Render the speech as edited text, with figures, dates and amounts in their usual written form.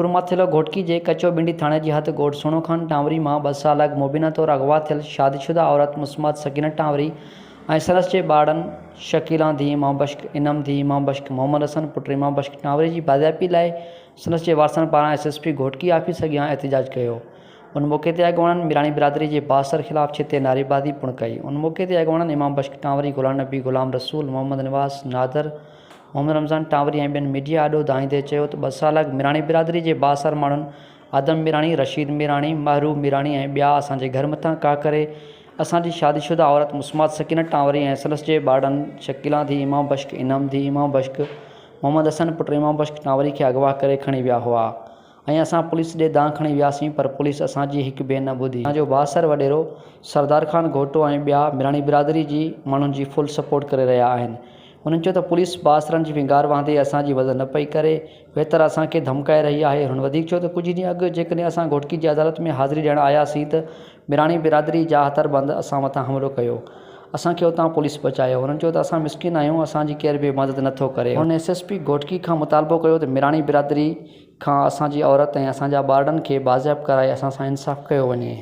پرماٿيلو گهوٽڪي جي ڪچو ٻنڊي ٿاڻي جي حد ڳوٺ سهڻو خان ٽانوري مان ٻه سال اڳ مبينا طور اغوا ٿيل شادي شده عورت مسمات سڪينه ٽانوري ۽ سندس جي ٻارڙن شڪيلان ڌيء امام بخش، انعم ڌيء امام بخش، محمد حسن پٽ امام بخش ٽانوري جي بازيابي لاء سندس جي وارثن پاران S S P Ghotki office اڳيان احتجاج ڪيو. ان موقعي تي اڳواڻن ميراڻي برادري جي بااثر خلاف ڇتي نعريبازي پڻ ڪئي. ان موقعي تي اڳواڻن امام بخش ٽانوري، غلام نبي، غلام رسول، محمد نواز، نادر، محمد رمضان ٽانوري ۽ ٻين ميڊيا آڏو دانهيندي چيو ته ٻه سال اڳ ميراڻي برادري جي بااثر ماڻهن آدم ميراڻي، رشيد ميراڻي، محروب ميراڻي ۽ ٻيا اسان جي گهر مٿان ڪاهه ڪري اسان جي شادي شده عورت مسمات سڪينه ٽانوري ۽ سندس جي ٻارڙن شڪيلان ڌيء امام بخش، انعم ڌيء امام بخش، محمد حسن پٽ امام بخش ٽانوري کي اغوا ڪري کڻي ويا هئا. ۽ اسان پوليس ڏي دانهن کڻي وياسين پر پوليس اسان جي هڪ به نه ٻڌي. اسان جو بااثر وڏيرو سردار خان گهوٽو ۽ ٻيا ميراڻي برادري جي ماڻهن جي فل سپورٽ ڪري رهيا آهن. هنن چيو ته پوليس بااثرن جي ونگار وهندي اسان جي مدد نه پئي ڪري ويتر اسان کي ڌمڪائي رهي آهي. هنن وڌيڪ چيو ته ڪجهه ڏينهن اڳ جيڪڏهن اسان گهوٽڪي جي عدالت ۾ حاضري ڏيڻ آياسين ته ميراڻي برادري جا هٿياربند اسان مٿان حملو ڪيو اسان کي اتان پوليس بچايو. هنن چيو ته اسان مسڪين آهيون اسان جي ڪير به مدد نه ٿو ڪري. هنن ايس ايس پي گهوٽڪي کان مطالبو ڪيو ته ميراڻي برادري کان اسان جي عورت ۽ اسان جا ٻارڙن کي بازياب ڪرائي اسان سان انصاف ڪيو وڃي.